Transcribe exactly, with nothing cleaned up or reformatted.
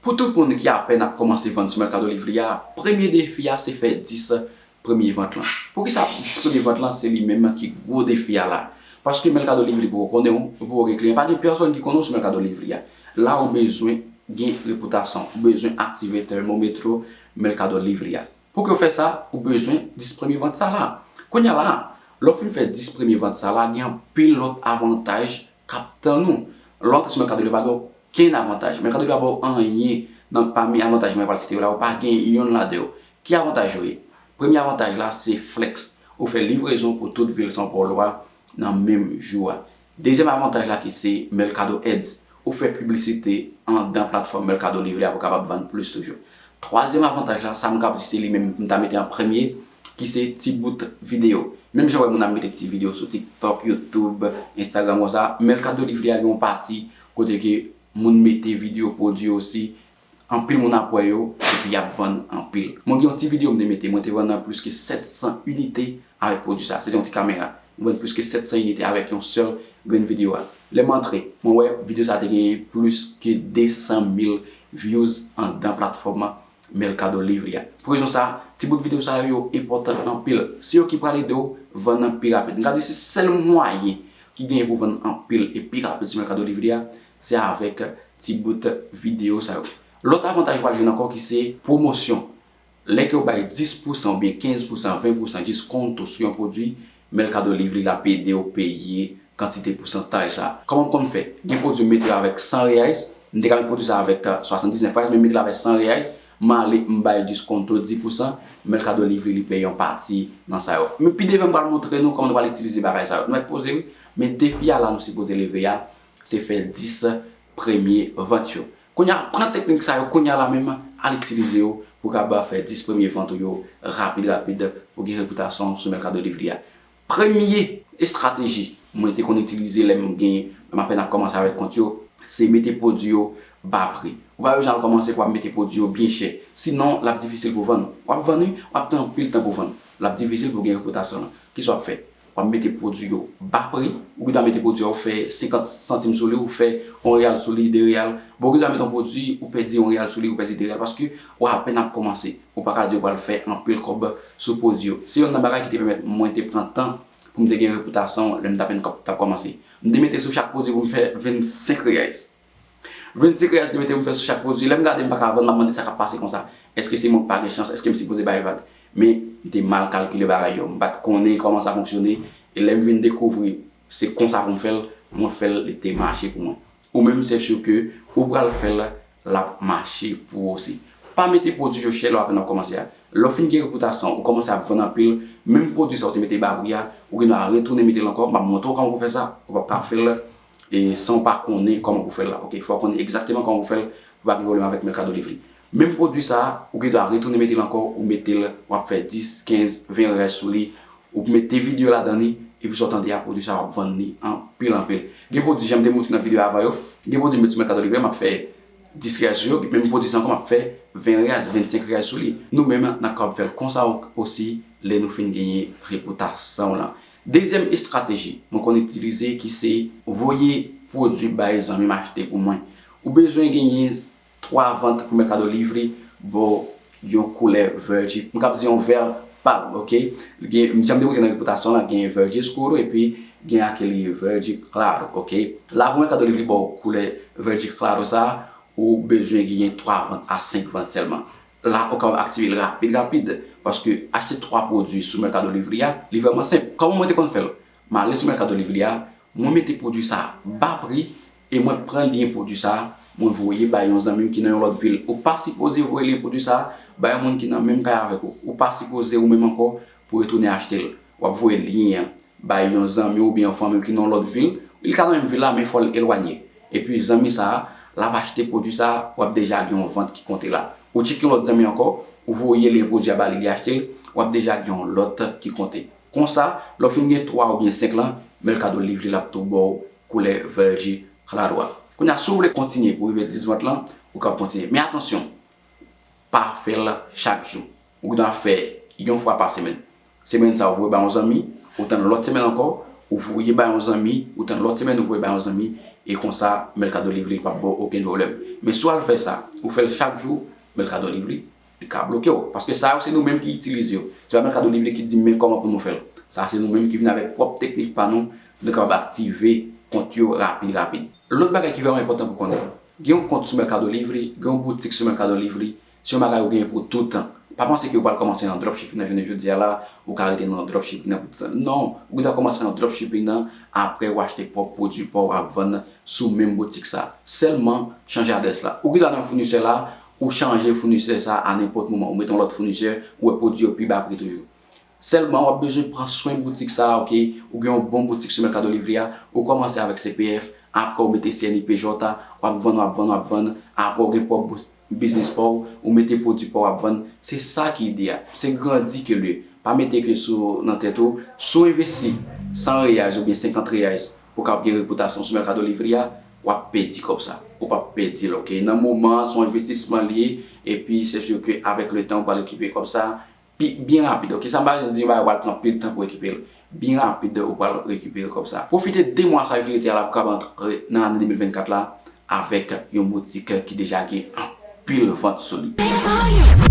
Pou tout moun ki apèn ap kòmanse vann sou Mercado Livre a, premye defi a se fè dis premye vant lan. Poukisa dis premye vant lan se li menm ki gwo defi a la? Paske Mercado Livre poko konnen w, ou poko gen kliyan, pa gen pèsonn ki konnen w sou Mercado Livre a. La ou bezwen gen repitasyon, ou bezwen aktive thermometro Mercado Livre a. Pou ke w fè sa, ou bezwen dis premye vant sa la. Kounye a la, lè w fin fè dis premye vant sa la, gen anpil lòt avantaj k ap tann ou. Lè w antre sou Mercado Livre, pa gen okenn avantaj. Mercado Livre pa ba w anyen nan pami avantaj mwen pral site yo la, ou pa gen yonn ladan yo. Ki avantaj yo ye? Premye avantaj la se flex. Ou fè livrezon pou tout vil São Paulo a nan menm jou a. Dezyèm avantaj la ki se Mercado Ads. Ou fè piblisite anndan platfòm Mercado Livre a pou kapab vann plis toujou. Twazyèm avantaj la, sa m kab di se li menm m ta mete an premye, ki se ti bout videyo. Menm jan w wè moun ap mete ti videyo sou TikTok, YouTube, Instagram konsa, Mercado Livre a gen yon pati kote ke moun mete videyo pwodui yo osi, anpil moun ap wè yo, epi y ap vann anpil. Mwen gen yon ti videyo m te mete, mwen te vann nan plis ke sèt san inite avèk pwodui sa. Se te yon ti kamera. M vann plis ke sèt san inite avèk yon sèl grenn videyo a. Lè m antre, mwen wè videyo sa te genyen plis ke de san mil views anndan platfòm Mercado Livre a. Pou rezon sa, ti bout videyo sa yo, yo enpòtan anpil. Se yo ki pral ede w vann nan pi rapid. M ka di se sèl mwayen ki genyen pou vann anpil e pi rapid sou Mercado Livre a, se avèk ti bout videyo sa yo. Lòt avantaj ou pral jwenn ankò ki se pwomosyon. Lè ke w bay dis pousan oubyen kenz pousan, ven pousan diskonto sou yon pwodui, Mercado Livre la ap ede w peye kantite pousantaj sa. Kòman m konn fè? Gen pwodui m mete yo avèk san reais, m te ka met pwodui sa avèk swasanndiznèf reais, men m mete l avèk san reais, m ale m bay diskonto dis pousan, Mercado Livre li peye yon pati nan sa yo. Men pi devan m pral montre nou kòman nou pral itilize bagay sa yo. Nou mèt poze wi, men defi a la nou sipoze leve a, se fè dis premye vant yo. Kounye a, pran teknik sa yo kounye a la menm, al itilize yo pou w kapab fè dis premye vant ou yo rapid rapid pou gen repitasyon sou Mercado Livre a. Premye estrateji mwen te konn itilize lè m gen, lè m apèn ap kòmanse avèk kont yo, se mete pwodui yo ba pri. Ou pa bezwen al kòmanse pou w ap mete pwodui yo byen chè. Sinon, l ap difisil pou w vann. W ap vann wi, w ap pran anpil tan pou w vann. L ap difisil pou w gen repitasyon lan. Kisa w ap fè? W ap mete pwodui yo ba pri, ou gendwa mete pwodui a, ou fè senkant santim sou li, ou fè yon reyal sou li, de reyal. Bon, ou gendwa mete yon pwodui, ou pèdi yon reyal sou li, ou pèdi de reyal, paske w apèn ap kòmanse. Ou pa ka di ou pral fè anpil kòb sou pwodui yo. Se youn nan bagay ki te pèmèt mwen te pran tan pou m te gen repitasyon lè m t apèn kòm-, t ap kòmanse. M te mete sou chak pwodui pou m fè vennsenk reais. Vennsenk reais m te mete pou m fè sou chak pwodui. Lè m gade m pa ka vann, m ap mande sa k ap pase konsa. Èske se mwen k pa gen chans? Èske m sipoze bay vag? Men, m te mal kalkile bagay yo. M pa t konnen kòman sa fonksyone. E lè m vin dekouvri se konsa pou m fè l, mwen fè l, li te mache pou mwen. Ou menm, se si ke ou pral fè l, l ap mache pou ou osi. Pa mete pwodui yo chè lè w apèn ap kòmanse a. Lè w fin gen repitasyon, ou kòmanse ap vann anpil, menm pwodui sa ou te mete ba pri a, ou gendwa retounen mete l ankò, m ap montre w kòman pou fè sa, ou p ap ka fè l e san w pa konnen kòman pou fè l la. Oke, fò w konnen egzakteman kòman pou fè l pou pa gen pwoblèm avèk Mercado Livre. Menm pwodui sa a, ou gendwa retounen mete l ankò, ou mete l, w ap fè dis, kenz, ven reais sou li, ou mete videyo ladan li, epi sa w tande a, pwodui sa a, w ap vann li anpil, anpil. Gen pwodui, jan m te montre nan videyo avan yo, gen pwodui m met sou Mercado Livre, m ap fè dis reais sou yo, menm pwodui sa ankò, m ap fè ven reais, vennsenk reais sou li. Nou menm, n ap kapab fè l konsa osi, lè nou fin genyen repitasyon lan. Dezyèm estrateji mwen konn itilize ki se voye pwodui bay zanmi m achte pou mwen. Ou bezwen genyen twa vant pou Mercado Livre ba w yon koulè vèt, m kab di yon vè pal, oke? Gen, jan m te montre nan repitasyon lan, gen verde escuro epi gen aquele verde claro, oke? La pou Mercado Livre ba w koulè verde claro sa, ou bezwen genyen twa vant a senk vant sèlman. La, ou kapab aktive l rapid, rapid, paske achte twa pwodui sou Mercado Livre a, li vrèman senp. Kòman mwen te konn fè l? M ale sou Mercado Livre a, mwen mete pwodui sa a ba pri, e mwen pran lyen pwodui sa a, mwen voye bay yon zanmi m ki nan yon lòt vil. Ou pa sipoze voye lyen pwodui sa a bay yon moun ki nan menm kay avèk ou. Ou pa sipoze ou menm ankò pou retounen achte l. W ap voye lyen an bay yon zanmi w oubyen yon fanmi w ki nan yon lòt vil. Li ka nan menm vil la, men fò l elwanye. Epi zanmi sa a, l ap achte pwodui sa a, w ap deja gen yon vant ki konte la. Ou tcheke yon lòt zanmi ankò, ou voye lyen pwodui a ba li, li achte l, w ap deja gen yon lòt ki konte. Konsa, lè w fin gen twa oubyen senk lan, Mercado Livre l ap tou ba w koulè vèt claro a. Kounye a, si w vle kontinye pou rive dis vant lan, ou kab kontinye. Men atansyon, pa fè l chak jou. Ou gendwa fè yon fwa pa semèn. Semèn sa a, ou voye bay yon zanmi, ou tann lòt semèn ankò, ou voye bay yon zanmi, ou tann lòt semèn, ou voye bay yon zanmi, E konsa, Mercado Livre p ap ba w okenn pwoblèm. Men si w al fè sa, ou fè l chak jou, Mercado Livre li ka bloke w. Paske sa yo, se nou menm ki itilize yo. Se pa Mercado Livre ki di men kòman pou nou fè l. Sa se nou menm ki vin avèk pwòp teknik pa nou, nou kapab aktive kont yo rapid rapid. Lòt bagay ki vrèman enpòtan pou konnen, gen yon kont sou Mercado Livre, gen yon boutik sou Mercado Livre, se yon bagay ou genyen pou toutan. Pa panse ke ou pral kòmanse nan dropshipping nan jounen jodi a la, ou ka rete nan dropshipping nan pou toutan. Non, ou gen dwa kòmanse nan dropshipping nan, apre ou achte pwòp pwodui pa w ap vann sou menm boutik sa. Sèlman chanje adrès la. Ou gen dwa nan founisè la, ou chanje founisè sa a nenpòt moman. Ou mete yon lòt founisè, ou wè pwodui yo pi ba pri toujou. Sèlman w ap bezwen pran swen boutik sa a, oke? Ou gen yon bon boutik sou Mercado Livre a, ou kòmanse avèk C P F, apre ou mete C N I P J a, w ap vann, w ap vann, w ap vann, apre ou gen pwòp bou- biznis pa w, ou mete pwodui pa w ap vann, se sa ki ide a. Se grandi ke l ye. Pa mete ke sou nan tèt ou, si w envesti san reyaz oubyen senkant reyaz pou w kapab gen repitasyon sou Mercado Livre a, w ap pèdi kòb sa. Ou p ap pèdi l, oke? Nan moman an, se yon envestisman li ye, epi se si ke avèk letan, ou pral rekipere kòb sa, pi, byen rapid, oke? Sa m pa di w pral pran pil tan pou rekipere l. Byen rapid, ou pral rekipere kòb sa. Pwofite de mwa sa yo ki rete a la pou w kapab antre nan ane de mil vennkat la avèk yon boutik ki deja gen anpil vant sou li.